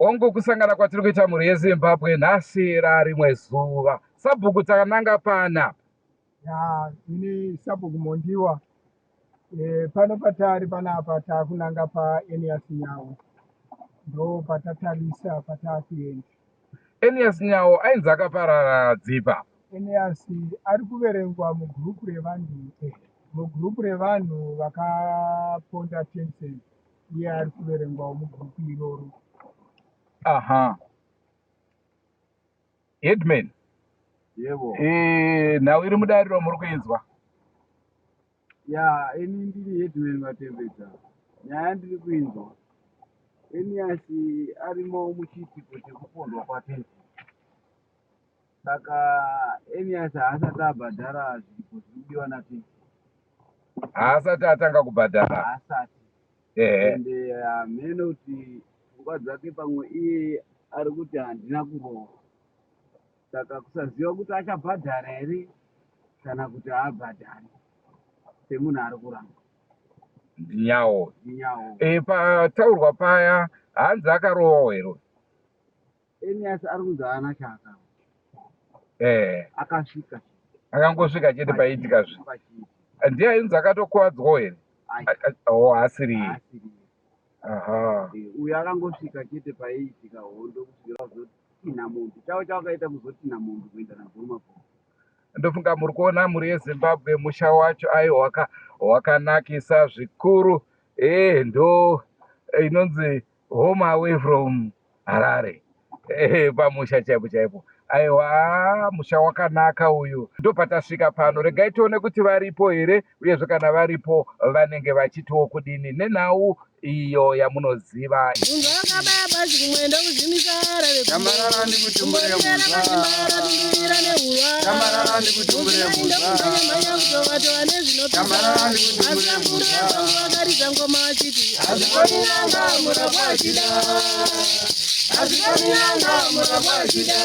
Hongu, kusangana kwatiri kuita mhuri yeZimbabwe nhasi rarimwe zuva. Sabhuku takananga pana. Ya, ini Sabhuku Mondiwa. E, pano patari panapa takunanga paEnias Nyawo. Ndo patatarisa patakuenda. Enias Nyawo ainzi akaparara dzipa. Enias ari kuverengwa mugurupu revanhu eh, mugurupu revanhu vakaponda Tencent. Iye ari kuverengwawo mugurupu iroro. Aha. Headman. Yebo. Eh, nhau iri mudariro muri kuinzwa. Ya, ini ndiri headman Matembedza. Nyaya ndiri kuinzwa. Enias arimo muchiitiko chekupondwa kwaTenzi. Saka Enias haasati abhadhara zviripo zviri kudiwa naTenzi. Haasati atanga kubhadhara. Haasati. Ehe. Ende hameno kuti pfungwa dzake pamwe iye ari kuti handina kurohwa. Saka kusaziva kuti achabhadhara here kana kuti haabhadhari semunhu ari kuramba. Ndinyawo. Ndinyawo. E, pataurwa paya hanzi akarohwa here? Enias ari kunzi haana chaakarohwa. Eh. Akasvika. Akangosvika chete paiitika zvi. Pachiitika. Ndiye ainzi akatokuwadzwawo here? Ai. Oh, haasiri iye. Haasiri iye. Aha. Uyu akangosvika chete paiitika hondo kusvikira kuzotinha mombe. Chavo chavakaita kuzotinha mombe kuenda nadzo kumapurisa. Ndofunga muri kuona mhuri yeZimbabwe musha wacho aiwa wakanakisa zvikuru. Eh, ndo inonzi home away from Harare. Eh, pamusha chaipo chaipo. Aiwa, musha wakanaka uyu. Ndopatasvika pano. Regai tione kuti varipo here, uyezve kana varipo vanenge vachitiwo kudini nenhau iyo yamunoziva. Munhu akabaya bhazi kumwendo kuzvimisa rave Tambarara ndikutumbure kumborera muzwa. masimba ratunduvira nehurwa Tambarara ndikutumbure muzwa. ndokumhanya kutovatova nezvinopisa Tambarara ndikutumbure asi vakuru muzwa. vepangu vakaridza ngoma vachiti Hazvikoniranga murapwa achida. Hazvikoniranga murapwa achida.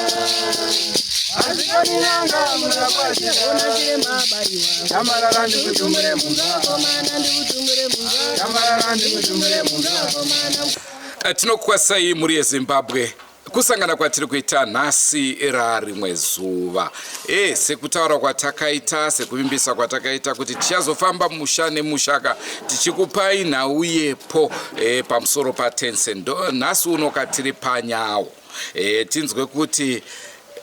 Hazvikoniranga murapwa achida. ona chiremba abaiwa Tambarara ndikutumbure muzwa. komana ndikutumbure muzwa Tambarara ndikutumbure muzwa. komana Tinokukwazisai mhuri yeZimbabwe kusangana kwatiri kuita nhasi rarimwe zuva. E, sekutaura kwatakaita, sekuvimbisa kwatakaita kuti tichazofamba musha nemushaka tichikupai nhau yepo e, pamusoro paTencent. Nhasi uno katiri panyawo. E, tinzwe kuti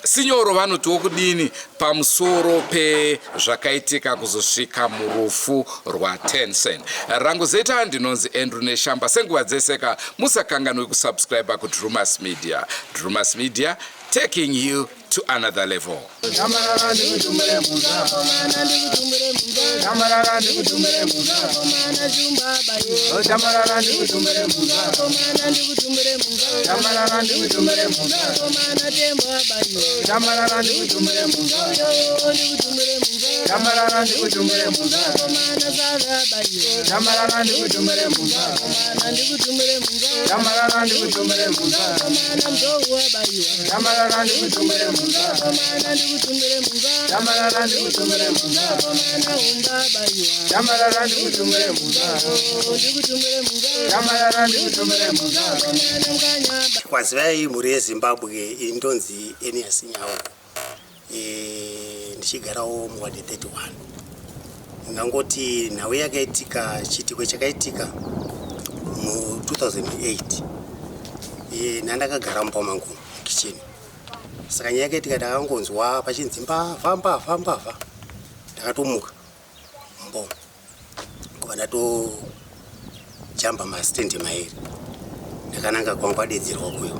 Sinyoro vanotiwo kudini pamusoro pezvakaitika kuzosvika murufu rwaTencent. Rangu zita ndinonzi Andrew Neshamba. Senguva dzeseka musakanganwe kusubscribe kuDrumas Media. Drumas Media taking you to another level. Tambarara ndikutumbure muzwa. komana ndikutumbure muzwa Tambarara ndikutumbure muzwa. komana shumba abaiwa Tambarara ndikutumbure muzwa. komana ndikutumbure muzwa Tambarara ndikutumbure muzwa. komana tembo abaiwa Tambarara ndikutumbure muzwa. ndikutumbure muzwa Tambarara ndikutumbure muzwa. komana saka abaiwa Tambarara ndikutumbure muzwa. komana ndikutumbure muzwa Tambarara ndikutumbure muzwa. komana mzou abaiwa Tambarara ndikutumbure muzwa. komana ndikutumbure muzwa Tambarara ndikutumbure muzwa. komana humba abaiwa Tambarara ndikutumbure muzwa. ndikutumbure muzwa Tambarara ndikutumbure muzwa. komana mukanya Kwazivai mhuri yeZimbabwe, ini ndonzi Enias Nyawo. E, ndichigarawo muwadi 31. Ndingangoti nhau yakaitika, chiitiko chakaitika mu 2008. E, nandakagara mumba mangu mukicheni. Saka nyaya yakaitika ndakangonzwa pachinzi mbavha mbavha mbavha. Ndakatomuka mumba umu. Kubva ndatojamba masitendi mairi. Ndakananga kwangu adedzerwa kuyo.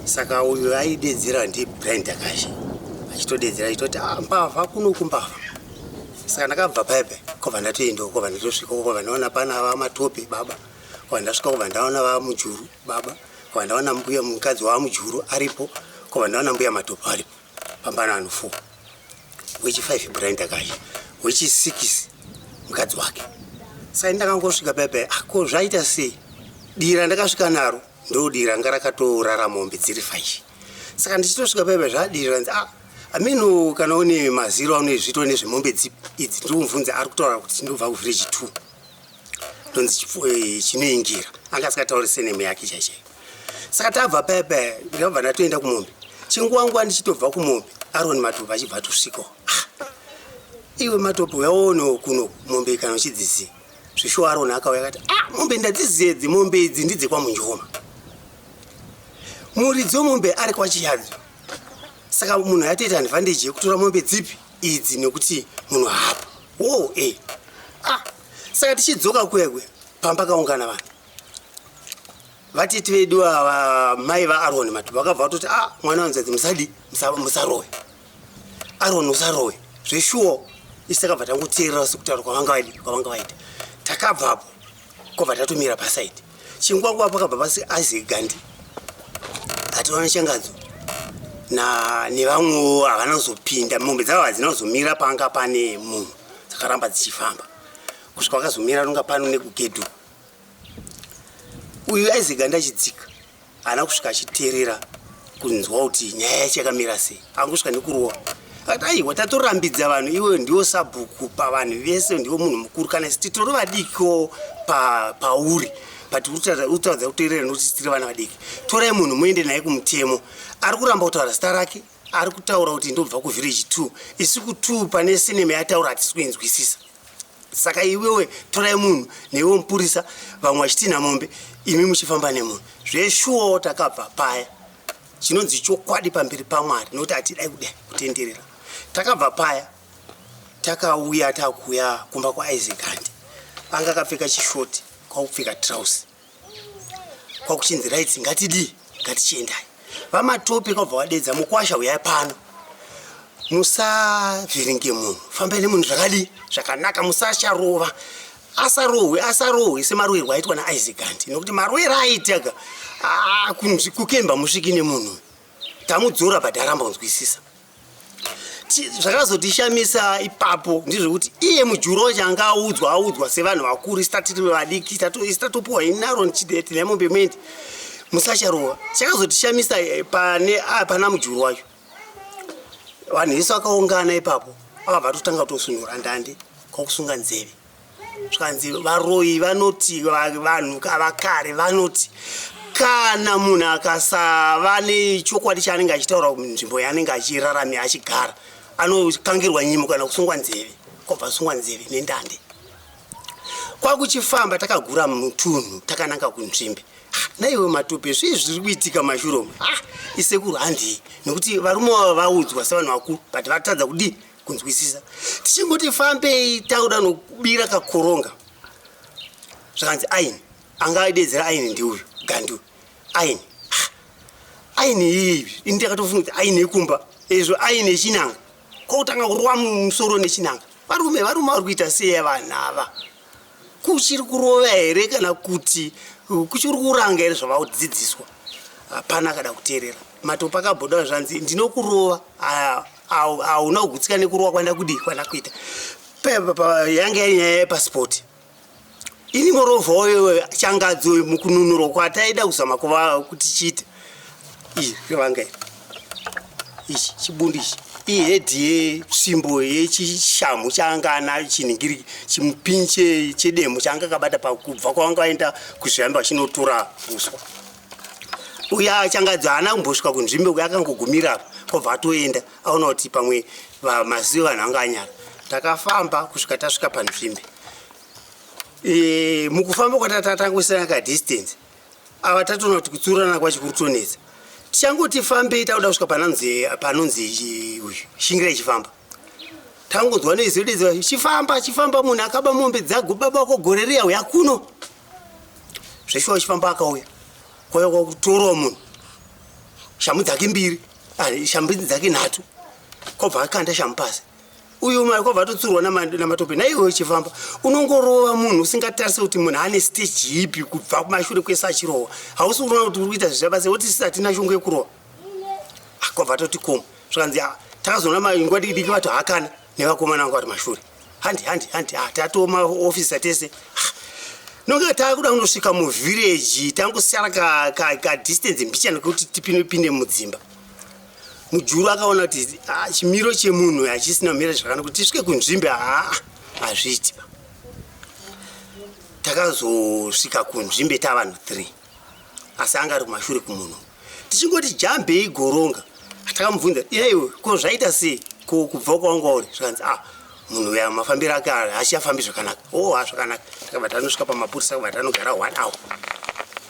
Saka uyu aidedzera ndi Brian Takashi. Achitodedzera achitoti ah, mbavha kunoku mbavha. Saka ndakabva paipe kobva ndatoenda kobva ndatosvika kobva ndaona pana vamatope baba. Kobva ndasvika kobva ndaona vamujuru baba. Kobva ndaona mbuya mukadzi wamujuru aripo. Kobva ndaona mbuya matope aripo. Pambana vanhu 4. Wechi 5 Brian Takashi. Wechi 6 mukadzi wake. Saka ndakangosvika paipe ako zvaita sei? Dira ndakasvika naro ndo dira ranga rakatorara mombe dziri 5. Saka ndichitosvika paipe zvadira nzi ah ameno kana une maziro aune zvito nezvemombe idzi ndomubvunza ari kutaura kuti ndobva kuvillage 2 ndonzi chinoingira anga asikatauri seneme yake chaichaiyo. Saka tabva paya paya, ndakabva ndatoenda kumombe. Chinguva nguva ndichitobva kumombe, Aroni Matope achibva atosvikawo. Ah, iwe Matope uyaonewo kuno mombe kana uchidziziva. Zvishuwa Aroni akauya akati, ah, mombe ndadziziva idzi, mombe idzi ndedzekwaMunjoma. Muridzi wemombe ari kwaChiyadzo. Saka munhu atoita advantage yekutora mombe dzipi idzi nekuti munhu haapo. Wo eh. Ah, saka tichidzoka kuya kuya pamba kaungana vanhu. Vatete vedu ava mai vaAroni Matope vakabva vatoti ah mwana wanzadzi musadi musarowe. Aroni usarowe. Zveshuwa isu takabva tangoteerera sekutaura kwavanga vaidi kwavanga vaita. Takabvapo kwabva tatomira pasaidi. Chinguva nguva pakabva pasi Isaac Gandhi. Ationa changadzo na nevamwewo havana kuzopinda mombe dzavo hadzina kuzomira panga pane munhu dzakaramba dzichifamba kusvika vakazomira nonga pano nekugedhu uyu Isaac Gandhi achidzika haana kusvika achiteerera kunzwa kuti nyaya yacho yakamira sei angosvika nekurowa akati aiwa tatorambidza vanhu iwe ndiwo sabhuku pavanhu vese ndiwo munhu mukuru kana isi titori vadikio pauri but utaudza kuteerera nokuti tiri vana vadiki torai munhu muende naye kumutemo ari kuramba kutaura zita rake ari kutaura kuti ndobva kuvillage 2 isu ku2 pane sinema yataura hatisi kuinzwisisa saka iwewe torai munhu neiwe mupurisa vamwe vachitinha mombe imi muchifamba nemunhu zveshuwawo takabva paya chinonzi chokwadi pamberi pamwari nokuti hatidai kudai kutenderera takabva paya takauya takuya kumba kwaisaac handi anga akapfeka chishoti kwakupfeka trouse kwakuchinzi right ngatidii ngatichiendai vamatope kwabva vadedza mukwasha uyai pano musavhiringe munhu fambai nemunhu zvakadii zvakanaka musacharova asarohwe asarohwe semarohwerwo aitwa naisaac handi nokuti marohero aitaka kukemba musviki nemunhu tamudzora but aramba kunzwisisa Zvakazotishamisa ipapo ndezvekuti iye mujuru wacho anga audzwa audzwa sevanhu vakuru isu tatiri vadiki isu tatopuwa inaro tine mombe muende musacharowa chakazotishamisa eh, pane ah, pana mujuru wacho vanhu vese vakaungana ipapo vakabva totanga kutosunhura ndandi kwakusunga nzeve zvikanzi varoyi vanoti vanhu vakare vanoti kana munhu akasava nechokwadi chaanenge achitaura munzvimbo yaanenge achiraramira achigara anokangirwa nyimo kana kusungwa nzeve kwabva sungwa nzeve nendande kwakuchifamba takagura mutunhu takananga kunzvimbe ah, naiwe matope zvii zviri kuitika mashure umu ah, isekuru handii nekuti varume vava vaudzwa sevanhu vakuru but vatadza kudii kunzwisisa tichingoti fambei takuda nokubira kakoronga zvakanzi aini anga aidedzera aini ndiuyu gandu aini aini iyi ini ndakatofunga kuti aini yekumba izvo aini yechinanga kwakutanga kurova musoro nechinanga varume varume vari kuita sei vanhu ava kuchiri kurova here kana kuti kuchiri kuranga here zvavakudzidziswa hapana akada kuteerera matopa akabhoda zvanzi ndinokurova hauna kugutsika nekurova kwanda kudii kwanda kuita yange yari nyaya yepasipoti ini morovha uyo changadzo mukununurwa kwataida kuzama kuva kuti chiite iyi revanga iri ichi chibundu ichi ihedhi yetsvimbo yechishamhu chaanga anayo chinhingiri chimupinyi chedemo chaanga akabata pakubva kwavanga vaenda kuzviyamba vachinotora uswa uya changadzo haana kumbosvika kunzvimbo uya akangogumira apa kwabva atoenda aona kuti pamwe mazivo vanhu anga anyara takafamba kusvika tasvika panzvimbe e, mukufamba kwatatatangosana kadistance ava tatoona kuti kutsurana kwacho kuri kutonetsa tichangoti fambei takuda kusvika panonzi panonzi uyu shingira ichifamba tangonzwa neizodedza chifamba chifamba munhu akaba mombe dzago baba wako gore riya uya kuno zveshuwa chifamba akauya kwauya kwakutorawo munhu shamu dzake mbiri ah, shamu dzake nhatu kwabva akanda shamu pasi uyu mari kwabva atotsurwa namatope naiwe uchifamba unongorova munhu usingatarise kuti munhu ane stage ipi kubva kumashure kwese achirohwa hausi kuona kuti uri kuita zvisabasa woti sisi hatina shungu yekurova ah, kwabva atoti komo zvikanzi ah, takazoona mainguva diki diki vati hakana nevakomana vanga vari mashure handi handi handi ah, tatoma ofisa tese nonga takuda kundosvika muvhireji tangosara kadistance ka, ka mbichana kekuti tipinde mudzimba Mujuru akaona kuti ah, chimiro chemunhu hachisina kumira zvakanaka kuti tisvike kunzvimbe haa hazviiti. Takazosvika kunzvimbe tavanhu 3. Asi anga ari kumashure kumunhu. Tichingoti jambei goronga, takamubvunza, iwe ko zvaita sei ko kubva kwawanga uri? Zvikanzi, ah, munhu uya mafambiro ake haachafambi zvakanaka. Oh, ha, zvakanaka. Takabva tanosvika pamapurisa, takabva tanogara 1 hour.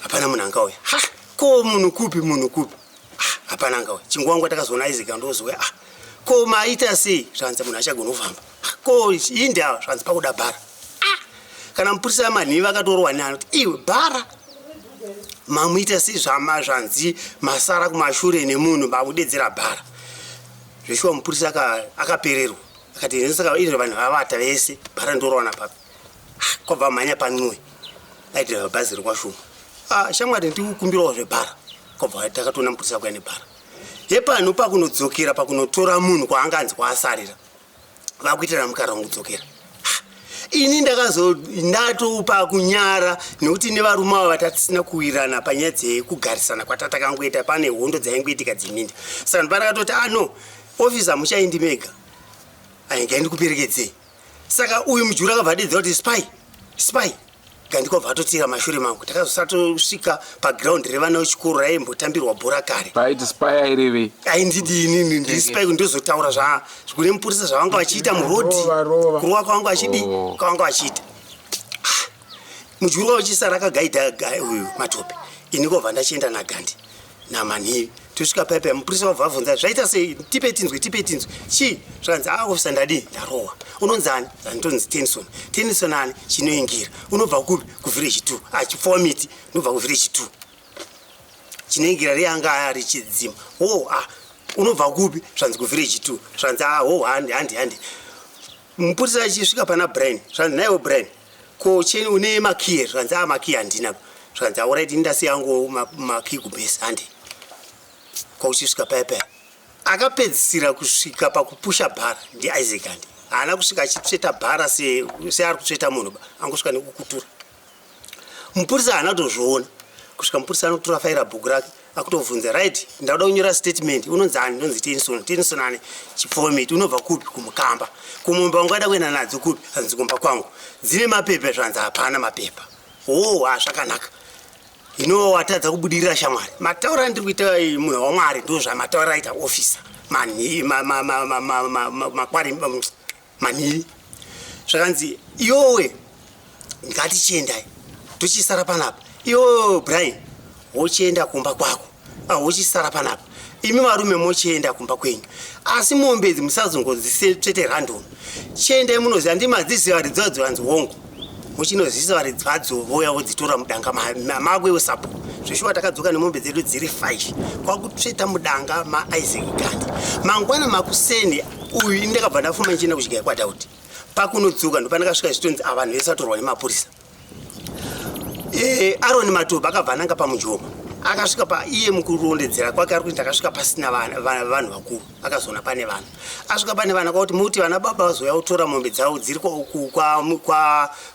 Hapana munhu angauya. Ha, ko munhu kupi, munhu kupi? Ah, hapana angauya. Chinguva takazoona Isaac andozouya. Ah, ko maita sei? Zvanzi munhu achagona kufamba. Ah, ko indawa? Zvanzi pakuda bhara. Ah, kana mupurisa manhivi vakatorohwa neano kuti iwe bhara mamuita sei zvama zvanzi masara kumashure nemunhu makudedzera bhara. Zveshuwa mupurisa akapererwa. Akati saka izvo vanhu vavata vese bhara ndorowana papi. Ah, kwabva mhanya pan'we. Aidhiraivha bhazi rekwashuma. Ah, shamwari ndikukumbirawo zvebhara. Kwabva takatoona mupurisa kuya nebhara. Hepano pakunodzokera pakunotora munhu kwaanga anzi kwaasarira. Vakuitira mukara kudzokera. Ini ndatopa kunyara nekuti nevarume ava vatatisina kuwirirana panyaya dzekugarisana kwatatakangoita, pane hondo dzaingoitika dziminda. Saka ndopandakatoti, ah no, officer muchaendi mega. Ainge ndikuperekedzei. Saka uyu mujuru akabva adedzera kuti spy, spy. Gandikobva atotira mashure mangu. Takazosatosvika paground revana vechikoro raimbotambirwa bhora kare. Paiti spy airevei? Aindidi inini ndiri spy ndozotaura zva kune mupurisa zvavanga vachiita murodhi. Kurova kwavanga vachidi, kwavanga vachiita. Mujuru wachisara akagaidha uyu Matope. Ini kobva ndachienda naGandi naManhivi. Tosvika paya paya mupurisa wabva abvunza zvaita sei, tipe tinzwe, tipe tinzwe. Chii? Zvakanzi, ah, officer ndadii? Ndarohwa. Unonzi ani? Ndonzi Tennyson. Tennyson ani? Chinoingira. Unobva kupi? Kuvillage 2. Ah, chipfuwa miti. Ndobva kuvillage 2. Chinoingira rianga ari chidzima. Oh, ah, unobva kupi? Zvanzi kuvillage 2. Zvanzi, ah, oh, handi, handi, handi. Mupurisa achisvika pana Brian. Zvanzi, naiwe Brian, ko cheni une makiyi? Zvanzi, ah, makiyi handina. Zvanzi, ah, alright, ndasiya yangu makiyi kubase, handi. Kwakuchisvika paya paya. Akapedzisira kusvika pakupusha bhara ndi Isaac handi. Haana kusvika achitsveta bhara seari kutsveta munhu ba. Angosvika nekukutura. Mupurisa haana kutozviona. Kusvika mupurisa anotora faira bhuku rake akutobvunza, right, ndauda kunyora statement. Unonzi ani? Ndonzi Tennyson. Tennyson ani? Chipfomiti. Unobva kupi? Kumukamba. Kumombe wangada kuenda nadzo kupi? Hanzi kumba kwangu. Dzine mapepa? Zvanzi hapana mapepa. Oh, ah, zvakanaka. Ino watadza kubudirira shamwari. Mataura ndiri kuita munhu waMwari ndozvamataura aita officer. Manhi makwari manhi. Zvakanzi iyowe ngatichiendai. Tochisara panapa. Iyowe Brian wochienda kumba kwako. Ah, wochisara panapa. Imi varume mochienda kumba kwenyu. Asi mombe idzi musazongodzitsvete random. Chiendai munoziva ndimadziziva varidzi vadzo vanzi hongu. Muchinozivisa varidzi vadzo vouya vodzitora mudanga makwe wesapo. Zveshuwa takadzoka nemombe dzedu dziri 5 kwakutsveta mudanga maIsaac Gandhi. Mangwana makuseni uyu ini ndakabva ndafuma ndichienda kuchigaya kwaDaudi. Pakunodzoka ndopandakasvika zvitonzi vanhu vese vatorwa nemapurisa. Aaron Matope akabva ananga paMujoma. Akasvika pa iye mukurondedzera kwake ari kuti ndakasvika pasina vanhu vakuru. Akazoona pane vana. Asvika pane vana kwakuti muti vana baba vazouya kutora mombe dzavo dziri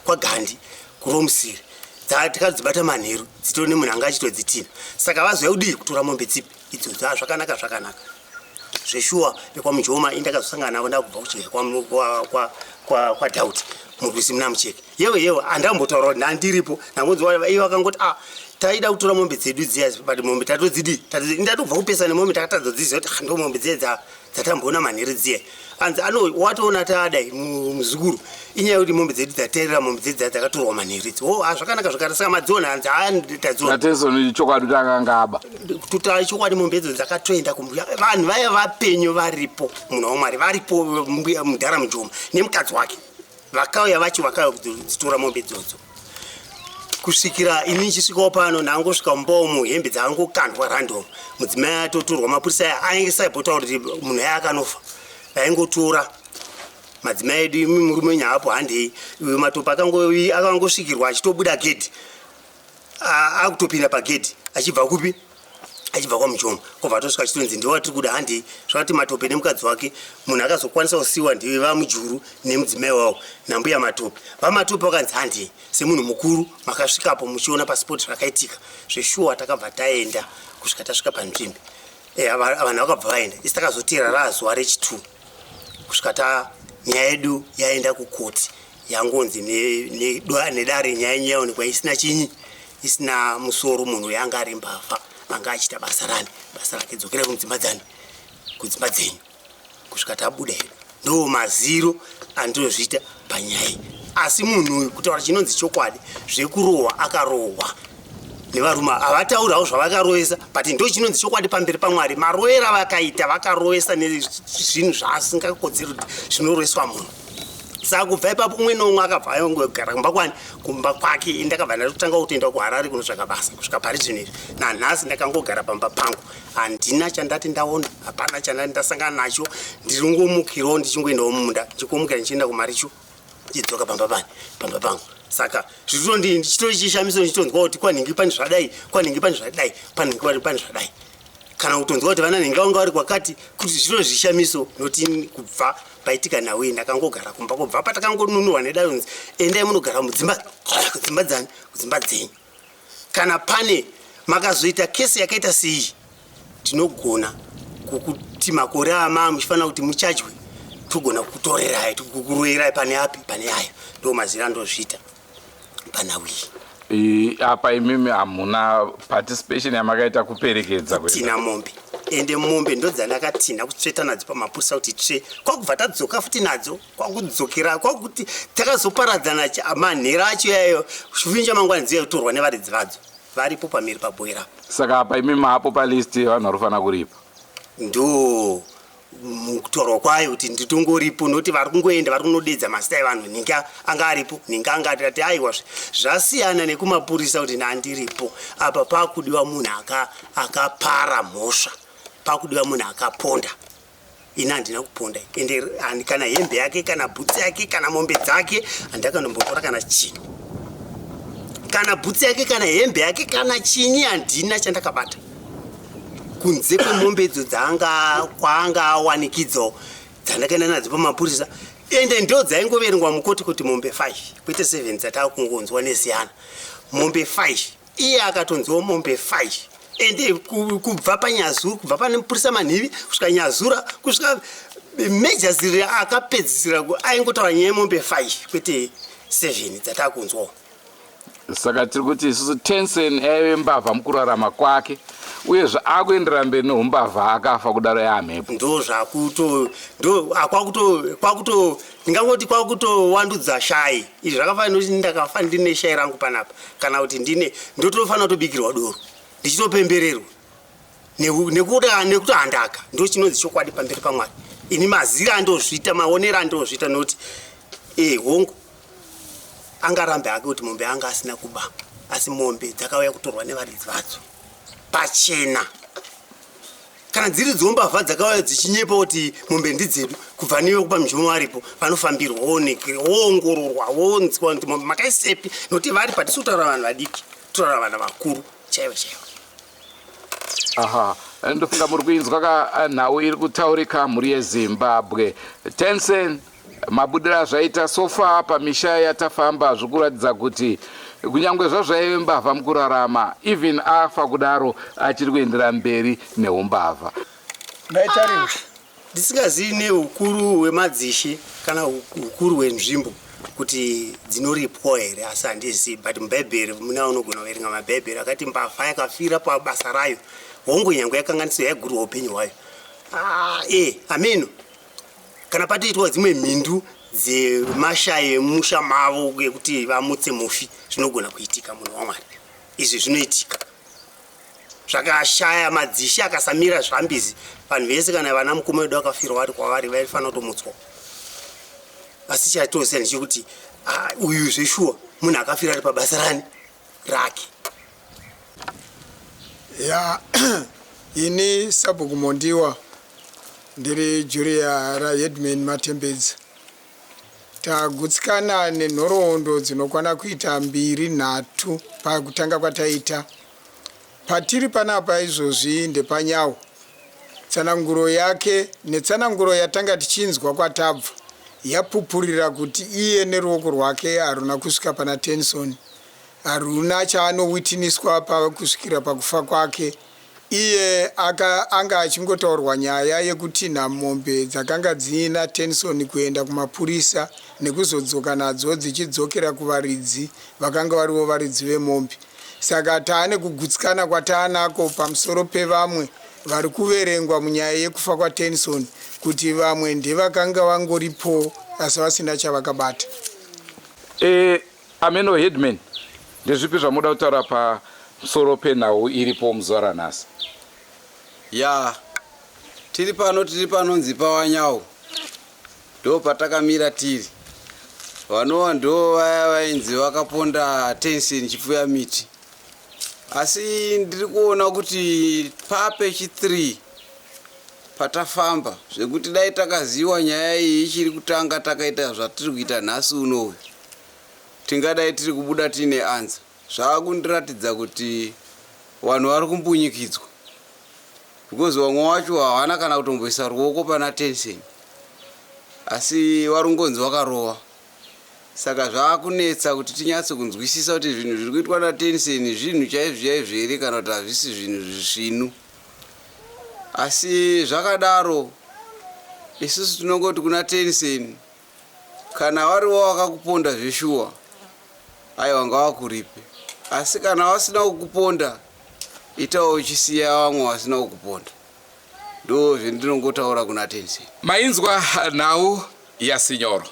kwaGandhi kuRomusiri. Takadzibata manheru dzitori nemunhu anga achitodzitina. Saka vazouya kudii kutora mombe dzipi idzodzo? Ah, zvakanaka, zvakanaka. Zveshuwa vekwaMujoma ini ndakazosangana navo ndakubva kuchigaya kwaDaudi murwizi muna Mucheke. Yewe yewe andambotaura kuti ndandiripo ndangonzwa ivo vakangoti ah, taida kutora mombe dzedu dziya but mombe tatodzidii, ndatobva kupesa nemombe takatadza kudziziva kuti ndo mombe dziya dzatamboona manheru dziya. Anzi ano watoona taadai muzukuru inyaya yekuti mombe dzedu dzaterera mombe dzedu dziya dzakatorwa manheru idzi. Oh, ah, zvakanaka zvakanaka. Saka madziona? Anzi ah, tadziona. Natenson chokwadi kuti akanga aba. Kutaura chokwadi mombe idzo dzakatoenda kumbuya. Vanhu vaya vapenyu varipo, munhu waMwari varipo, mbuya mudhara Mujoma nemukadzi wake. Vakauya vacho vakauya kudzitora mombe idzodzo. Kusvikira ini ndichisvikawo pano ndangosvika mumba umu hembe dzangokandwa random. Mudzimai atotorwa mapurisa aya ainge saibotaura kuti munhu aya akanofa. Vaingotora madzimai edu imi murume wenyu haapo handei. Uyu Matope akangosvikirwa achitobuda gedhi. Akutopinda pagedhi achibva kupi? Achibva kwaMujoma. Kwabva atosvika achitonzi ndiwe watiri kuda handei. Zvakati Matope nemukadzi wake munhu akazokwanisa kusiiwa ndiwe vaMujuru nemudzimai wavo nambuya Matope. VaMatope vakanzi handei semunhu mukuru makasvikapo muchiona pasipoti zvakaitika. Zveshuwa takabva taenda kusvika tasvika panzvimbo. Vanhu vakabva vaenda. Isi takazotera razuva rechi2 kusvika ta nyaya yedu yaenda kukoti yangonzi nedare nyaya yenyu yaonekwa isina chinyi. isina musoro. Munhu uyo anga ari mbavha, anga achiita basa rani, basa rake. Dzokerai kudzimba dzani, kudzimba dzenyu kusvika tabuda hedu. Ndo maziro andinozviita panyaya iyi. Asi munhu uyu, kutaura chinonzi chokwadi, zvekurohwa akarohwa nevarume, havataurawo zvavakarovesa, but ndo chinonzi chokwadi pamberi paMwari. Marovero avakaita, vakarovesa nezvinhu zvaasingakodzeri kuti zvinoroveswa munhu. Saka kubva ipapo umwe neumwe akabva angogara kumba kwani, kumba kwake. Ndakabva ndatotanga kutoenda kuHarare kunotsvaka basa. Kusvika pari zvino izvi nanhasi ndakangogara pamba pangu, handina chandati ndaona, hapana chandati ndasangana nacho. Ndiringomukirawo ndichingoendawo mumunda, ndichingomukira ndichienda kumaricho, ndichidzoka pamba pani, pamba pangu. Saka ndichitori chishamiso ndichitonzwa kuti kwanhingi pane zvadai, kwanhingi pane zvadai, panhingi pane zvadai, kana kutonzwa kuti vana nhingi vanga vari kwakati kuti. Zviro zvishamiso noti kubva paitika nhau iyi ndakangogara kumba, kubva patakangonunurwa nedaronzi endai munogara mudzimba, kudzimba dzani, kudzimba dzenyu. Kana pane makazoita kesi yakaita sei, tinogona kukuti makore ama muchifanira kuti muchajwe, togona kukutorerai, kukuroyerai pane api, pane ayo. Ndo mazira andozviita panhau iyi. Apa imimi hamuna participation yamakaita kuperekedza kuenda? Tina mombe, ende mombe ndo dzandakatinha kutsveta nadzo pamapurisa kuti tsve, kwakubva tadzoka futi nadzo, kwakudzokera, kwakuti takazoparadzana manhero acho yayo. Chifinja mangwani dziya kutorwa nevaridzi vadzo varipo pamiri pabhoera. Saka apa imimi hapo palist yevanhu vari kufanira kuripa? Ndo mukutorwa kwayo kuti nditongoripo, nokuti vari kungoenda, vari kunodedza mazita evanhu. Nhingi anga aripo, nhingi anga ati aiwa, zvasiyana nekumapurisa kuti ndandiripo. Apa pakudiwa munhu akapara mhosva, pakudiwa munhu akaponda. Ini handina kuponda, ende kana hembe yake, kana bhutsi yake, kana mombe dzake handakandombotora, kana chinhu, kana bhutsi yake, kana hembe yake, kana chinyi, handina chandakabata kunze kwemombe idzo dzaanga kwaanga awanikidzawo, dzandakaenda nadzo pamapurisa. Ende ndo dzaingoverengwa mukoti kuti mombe 5 kwete 7 dzatakungonzwa nesiyana, mombe 5. Iye akatonziwo mombe 5. Ende kubva paNyazura, kubva pane mupurisa Manhivi kusvika Nyazura, kusvika Mejaziri akapedzisira, aingotaura nyaya yemombe 5 kwete 7 dzatakunzwawo. Saka tiri kuti isusu Tensen aive mbavha mukurarama kwake, uyezve akuenderera mberi neumbavha, akafa kudaro yaamhepo. Ndo zvakuto ndo akwakuto kwakuto ndingangoti kwakutowandudza shai. Izvi zvakafanira kuti ndakafa ndine shai rangu panapa, kana kuti ndine ndotofanira kutobikirwa doro ndichitopembererwa nekuti handaka. Ndo chinonzi chokwadi pamberi paMwari. Ini mazira andozviita, maonero andozviita, nokuti hongu, angarambe hake kuti mombe anga asina kuba, asi mombe dzakauya kutorwa nevaridzi vadzo pachena. Kana dziri dzombavha dzakauya dzichinyepa kuti mombe ndidzedu, kubva newe kupa muzhomo varipo vanofambirwa, woongororwa, wonzwa kuti mombe makaisepi, nokuti vari patisi kutaura vanhu vadiki, totaura vanhu vakuru chaivo chaivo. Aha, ndofunga muri kuinzwa ka nhau iri kutaurika, mhuri yeZimbabwe. Tensen, mabudiro azvaita so far pamisha yatafamba zviri kuratidza kuti kunyange zvazvaive mbavha mukurarama, even afa kudaro achiri kuendera mberi neumbavha. Ngaitarire. Ndisingazivi neukuru hwemadzishe kana ukuru hwenzvimbo kuti dzinoripwa here, asi handizivi. But mubhaibheri mune unogona kuverenga mabhaibheri akati mbavha yakafira pabasa rayo, hongu, nyange yakanganiswa, yaigurwa upenyu hwayo. Ah, ameno kana patoitwa dzimwe mhindu dzemashaya emusha mavo yekuti vamutse mufi, zvinogona kuitika, munhu waMwari. Izvi zvinoitika zvakashaya madzishe akasamira zvambizi. Vanhu vese, kana vana mukoma vedu vakafirwa vari kwavari, vaifanira kutomutswa. Asi chatoziva ndechekuti, ah, uyu zveshuwa munhu akafira ari pabasa rani, rake. Ya, ini Sabhuku Mondiwa, ndiri junior raheadman Matembedza. Tagutsikana nenhoroondo dzinokwana kuita mbiri, nhatu pakutanga kwataita. Patiri panapa izvozvi ndepanyawo. Tsananguro yake netsananguro yatanga tichinzwa kwatabva yapupurira kuti iye neruoko rwake haruna kusvika pana Tenson, haruna chaanowitiniswa pakusvikira pakufa kwake. Iye aka anga achingotaurwa nyaya yekutinha mombe dzakanga dziina Tenson kuenda kumapurisa nekuzodzoka nadzo dzichidzokera kuvaridzi vakanga varivo varidzi vemombe. Saka taane kugutsikana kwataanako pamusoro pevamwe vari kuverengwa munyaya yekufa kwaTenson kuti vamwe ndevakanga vangoripo asi vasina chavakabata. E, ameno headman, ndezvipi zvamuda kutaura pamusoro penhau iripo muzuva ranhasi? Ya, tiri pano, tiri panonzi paWanyawu, ndo patakamira tiri. Vanova ndo vaya vainzi vakaponda Tensen Chipfuya Miti. Asi ndiri kuona kuti papechi 3 patafamba zvekuti dai takaziwa nyaya iyi ichiri kutanga takaita zvatiri kuita nhasi unoyu, tingadai tiri kubuda tiine anza. Zvaakundiratidza kuti vanhu vari kumbunyikidzwa because vamwe wacho havana kana kutomboisa ruoko pana Tensen, asi vari kungonzi vakarova. Saka zvaakunetsa kuti tinyatse kunzwisisa kuti zvinhu zviri kuitwa naTensen zvinhu chaizvo chaizvo here kana kuti hazvisi zvinhu zvisvinu. Asi zvakadaro, isusu tinongoti kuna Tensen, kana variwo vakakuponda zveshuwa, aiwa ngavakuripe. Asi kana vasina kukuponda, itawo uchisiya vamwe vasina kukuponda. Ndo zvendinongotaura kuna Tensen. Mainzwa nhau yaSinyoro.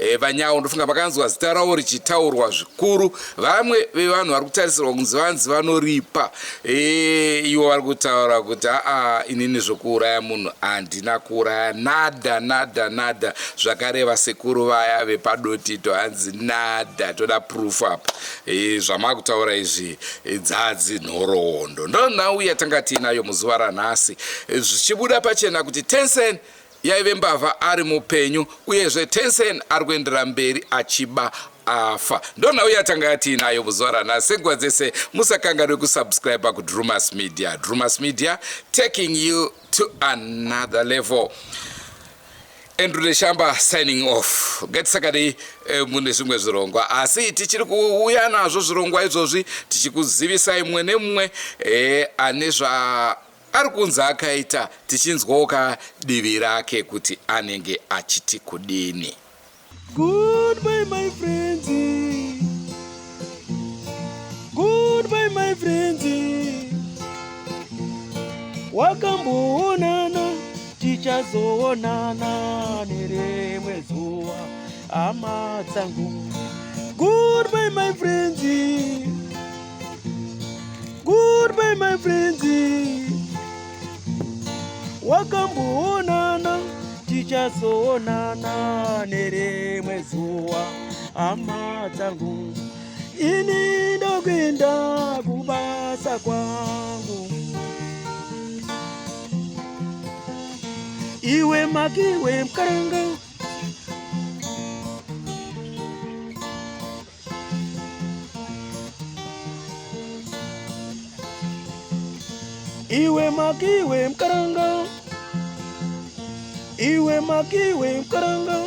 E, VaNyawo ndofunga makanzwa zita ravo richitaurwa zvikuru. Vamwe vevanhu vari kutarisirwa kunzi vanzi vanoripa. E, ivo vari kutaura kuti aa, inini zvokuuraya munhu handina kuuraya nada nada nada, zvakareva sekuru vaya vepadotito, hanzi nada, toda proof apa. E, zvamakutaura izvi dzadzi nhoroondo. Ndo nhau yatanga tiinayo muzuva ranhasi, zvichibuda pachena kuti Tensen yaive mbavha ari mupenyu, uyezve Tensen ari kuendera mberi achiba afa. Ndo nhau yatanga yatiinayo muzuva ranhasi. Senguva dzese, musakanganwe kusubscribe kuDrumas Media. Drumas Media, taking you to another level. Andrew Neshamba signing off. Ngatisakadei mune zvimwe zvirongwa, asi tichiri kuuya nazvo zvirongwa izvozvi tichikuzivisai mumwe nemumwe ane zva ari kunzi akaita, tichinzwawo ka divi rake kuti anenge achiti kudini. Goodbye, my friends. Goodbye, my friends. Wakamboonana, tichazoonana nerimwe zuva, hama dzangu. Goodbye, my friends. Goodbye, my friends. Wakamboonana, tichazoonana nerimwe zuva, hama dzangu. Ini ndokuenda kubasa kwangu. Iwe makiwe mukaranga. Iwe makiwe mukaranga. Iwe makiwe mukaranga.